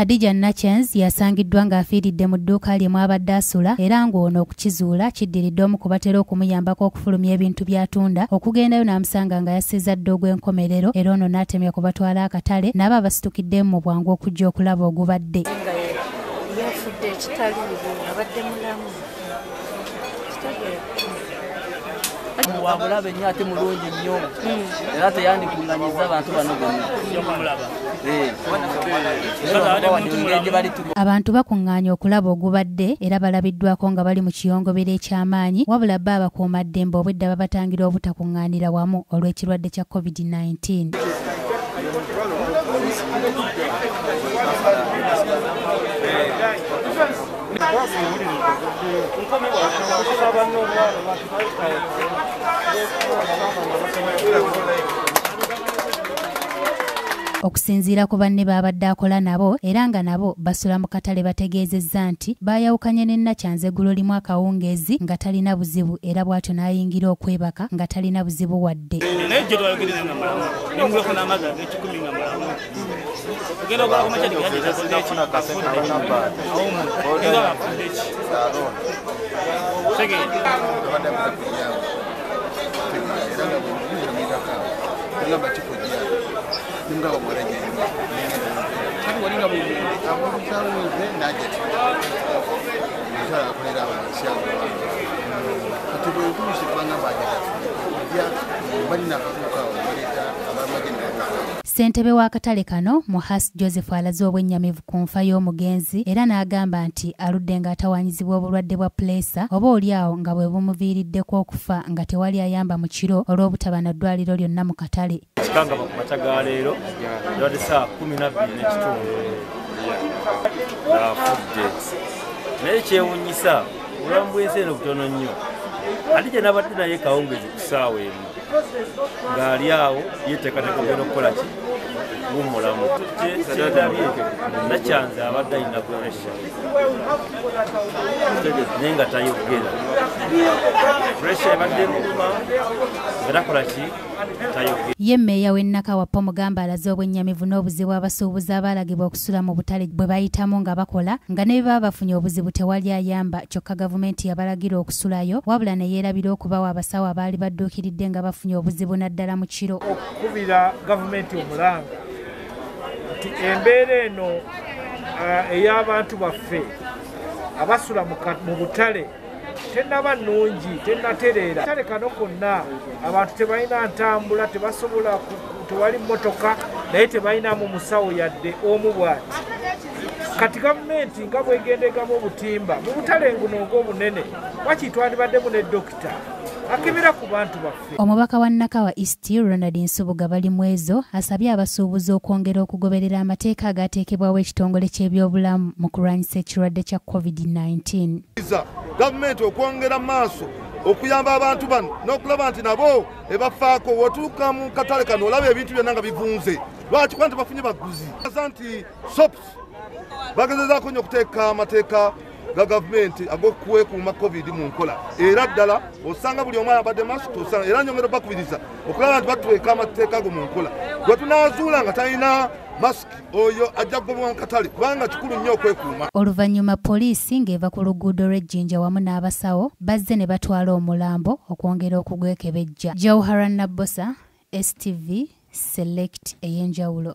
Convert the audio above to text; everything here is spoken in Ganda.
Hadija Nachanzi yasangiddwa ng'afiiridde mu dduuka lye mw'abadde asula era ng'ono okukizuula kiddiridde omu ku batera okumuyambako okufulumya ebintu by'atunda okugendayo n'amusanga nga yassizza dda ogw'enkomerero era ono n'atemya ku batwala akatale n'aba abasitukiddemu mu bwangu okujja okulaba ogubadde. Yafudde ekitaliiwo, abadde mulamu. Wabulabe nnyo ate mulungi nnyo era teyandikuŋŋanyizza abantu bano bonna. Abantu bakuŋŋaanye okulaba ogubadde era balabiddwako nga bali mu kiyongobero eky'amaanyi wabula bo abakuumaddembe obwedda babatangira obutakuŋŋaanira wamu olw'ekirwadde kya COVID-19. Okusinziira ku banne baabadde akola nabo era nga nabo basula mu katale bategeezezza nti baayawukanye ne Nachanzi eggulo limu akawungeezi nga talina buzibu era bw'atyo n'ayingira okwebaka nga talina buzibu wadde. Naye gye twayogerera nga mulamu, ne mugulako n'amazzi ag'ekikumi nga mulamu. Ogenda okola ku makya afudde ki? Ssentebe w'akatale kano Muhas Joseph alaze obwennyamivu ku nfa y'omugenzi era n'agamba nti aludde ng'atawaanyizibwa obulwadde bwa puleesa oba oli awo nga bwe bumuviiriddeko okufa nga tewali ayamba mu kiro olw'obutaba na ddwaliro lyonna mu katale. Kikangaba ku makya ga leero yabadde ssaawa 12:15 ng'afudde, naye kyewuunyisa obulamu bw'ensi eno butono nnyo. Hadija n'abadde naye kawungeezi ku ssaawa emu ng'ali awo yeeteekateeka okugenda okukola ki wummulamu. Kyendabye Nachanzi abadde alina puresha naye nga tayogera. Puresha ebadde emuluma nga takola ki tayogera. Ye mmeeya w'e Nakawa Paul Mugamba alaze obwennyamivu n'obuzibu abasuubuzi abaalagibwa okusula mu butale bwe bayitamu nga bakola nga ne bwe baba bafunye obuzibu tewali ayamba kyokka gavumenti yabalagira okusulayo wabula ne yeerabira okubawa abasawo abaali badduukiridde nga bafunye obuzibu naddala mu kiro. Okukubira gavumenti omulanga nti embeera eno ey'abantu baffe abasula mu butale tennaba nnungi, tennatereera. Akatale kano konna abantu tebalina ntambula, tebasobola, tewali mmotoka, naye tebalinamu musawo yadde omu bw'ati. Kati gavumenti nga bwegenda egaba obutimba mu butale nguno ng'obunene, waki twandibaddemu ne dokita akebera ku bantu baffe. Omubaka wa Nakawa East Ronald Nsubuga Balimwezo asabye abasuubuzi okwongera okugoberera amateeka agateekebwawo ekitongole ky'ebyobulamu mu kulwanyisa ekirwadde kya COVID-19. Gavumenti okwongera maaso okuyamba abantu bano n'okulaba nti nabo ebafaako. Wotuuka mu katale kano olaba ebintu byonna nga bivunze. Lwaki? Kuba nti bafunye baguzi. Nti sops bagezezaako nnyo okuteeka amateeka ga gavumenti ag'okwekuuma COVID mu nkola, era ddala osanga buli omu ayambadde masiki, osanga era nyongera bakubiriza okulaba nti batuteeka amateeka ago mu nkola. Gwe tunaazuula nga talina masiki oyo ajja kugobwa mu katale kubanga kikulu nnyo okwekuuma. Oluvannyuma poliisi ng'eva ku luguudo lw'Ejjinja wamu n'abasawo bazze ne batwala omulambo okwongera okugwekebejja. Jauhara Nabosa, STV Select ey'enjawulo.